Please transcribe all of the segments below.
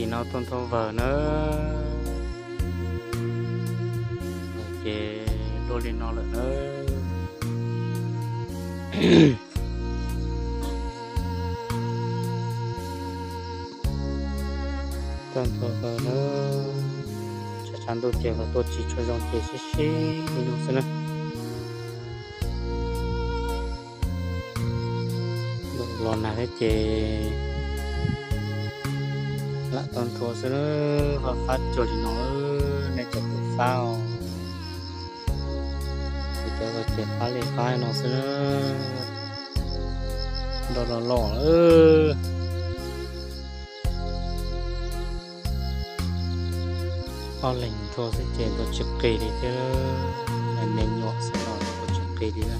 Tim no tuaj nthua vawg na, ces luaj li no lawm na. Tuaj nthua vawg na, tshav tshav ntuj ces vawg tuaj tsis tshua zoo ces sib sib li no xwb na. Los nag thiab ces lam tau nthua xwb na, ho fab cuag li no, nej cov kuv fab os. Kuv cov ces fab li fab no xwb na, nroj loj loj. Ob leeg nthua xwb ces nthua tsis qis li thiab, me nyuam xwb los nthua tsis qis li na.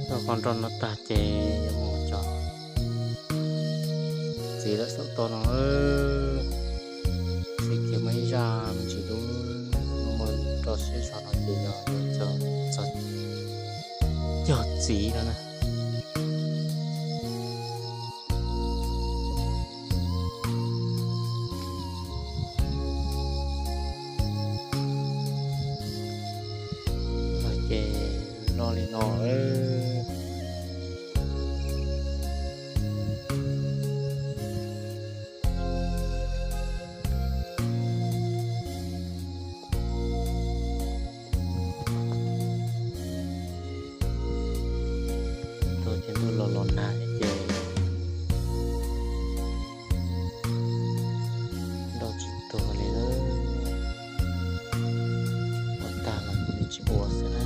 Tau qhov nroj no tag ces yuav mus cog txiv lawm saum toj no, txiv kiag muaj ib zaj me ntsis dub, muaj nroj sib zog no ces yog yuav cog txog cog txiv no na. Ces loj li no. Tuaj ces ntuj los los nag thiab ces nroj tsis tuag li lawm. Ua tag los nws tsis ua xwb na.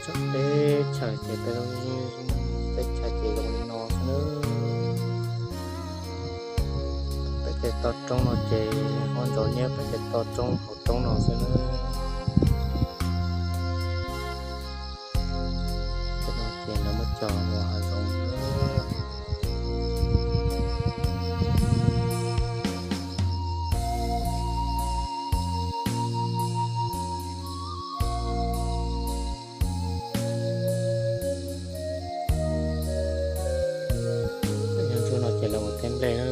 Tsoom teb chaws ces, teb chaws ces zoo li no xwb nawb. Peb tej toj roob no ces muaj ntau nyiab peb tej toj roob hauv roob no xwb nawb. Tej no ces lawv muab cog ua hav zoov. Nyob ntsuab no ces lawv ua teb nplej na.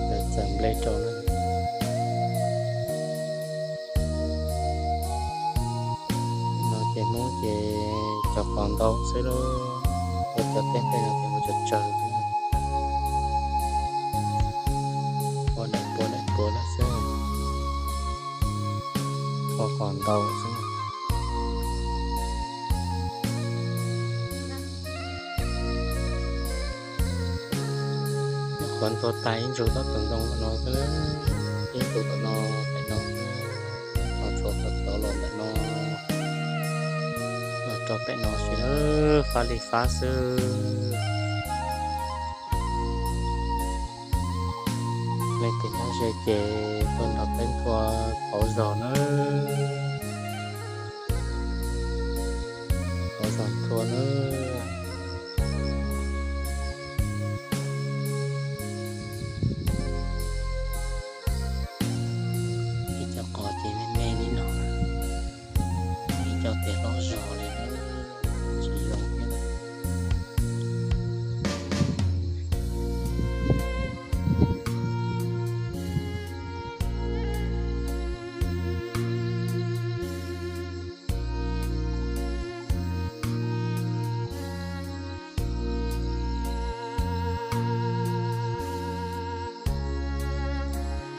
Lawv txawm nplej rau na. No ces Hmoob ces cov qos ntau xwb lauj. Ua cov teb nplej no ces ua tsawg tsawg xwb. Ua daim puav daim puav lawm xwb. Ua qos ntau xwb. Nyuam qhuav nthua tag ib ntsug tau tus ntoo no xwb, ib ntsug tom no pem no, ho tshuav qhov tod los ntawm no, los rau pem no xwb na, fab li fab xwb. Leej twg nyob ze ces tuaj nrog peb nthua pauv zog nawb. Pauv zog nthua nawb. Ib co qos ces me me li no, ib co ces hlob zog li, tsis zoo thiab.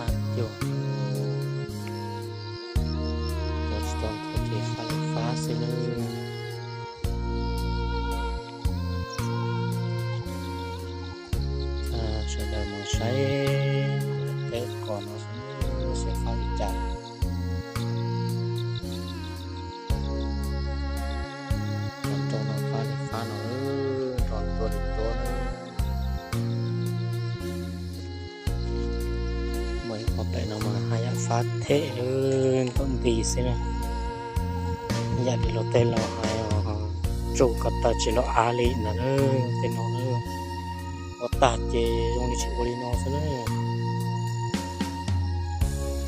Fab cuag, cov tsis tau nthua ces fab li fab xwb nawb. Sawv daws mus saib kuv daim teb qos no xwb, saib fab li cas. Cov rau no fab li fab no, nrog ntua li ntua na. Qab them lawm, ntaum nti xwb na. Yam li luag tej laus hais, tsuj ko taw tsis los av li ntawd na, tej no na. Ua tag ces zoo li tsis ua li no xwb na.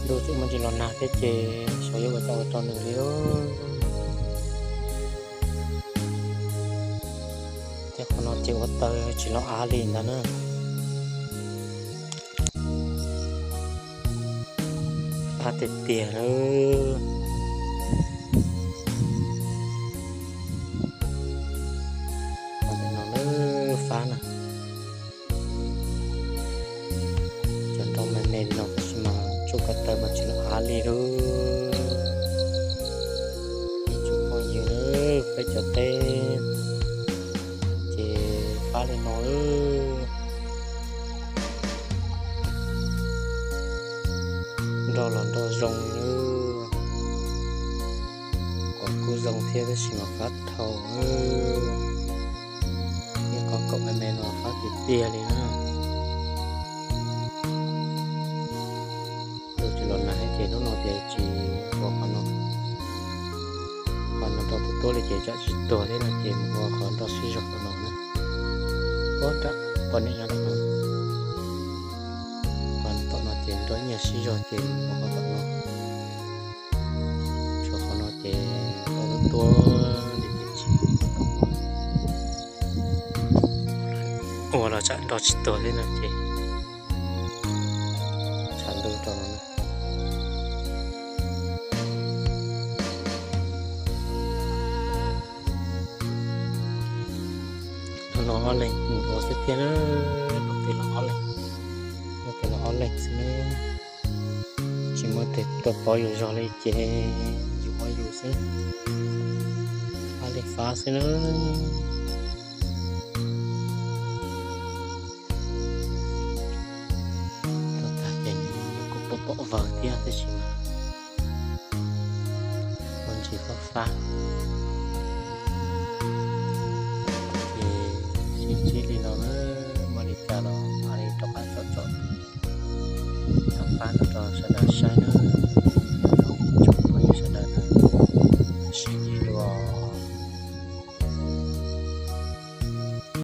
Ntuj tseem muaj ntsis los nag thiab ces xyov yuav ua cas ua rau nws li. Tej qhov no ces ua taw tsis los av li ntawd na. Fab tiag tiag lawm. Qhov ntawm no lawm fab na. Cov nroj me me li no tab sis mas tsuj ko taw mas tsis los av li lawm. Ib tsoom phooj ywg na, peb cov teb ces fab li no lawm. Nroj los nroj zoo li, kuj zoo thiab tab sis mas fab dhau. Ib qhov kaum me me no fab tiag tiag li na. Ntuj tsis los nag ces hnub no ces tsis ua qhov no, qhov no rau tus tuab li ces tsam tsis tuag thiab no ces mus ua qhov nroj sib zog tom no na. Ua nram poj niam nyob tom no, qhov tom no ces nroj nyiaj sib zog ces mus ua qhov tom no. Tshuav qhov no ces ua tuab tuab li ces tsis ua los tsam nroj tsis tuag thiab no ces tshav ntuj rau no na. Hnub no ob leeg mus ua xwb thiab na, hnub twg los ob leeg, hnub twg los ob leeg xwb na. Tsis muaj tus tuaj pauv yus zog li ces yus ua yus xwb, fab li fab xwb na. Tuaj tag ces nws kuj pom pom vawg thiab tab sis mas ua ntsis fab fab ces sib ntsib li no na, muaj li cas los mam li rov qab tsom tsom rov qab no rau sawv daws saib.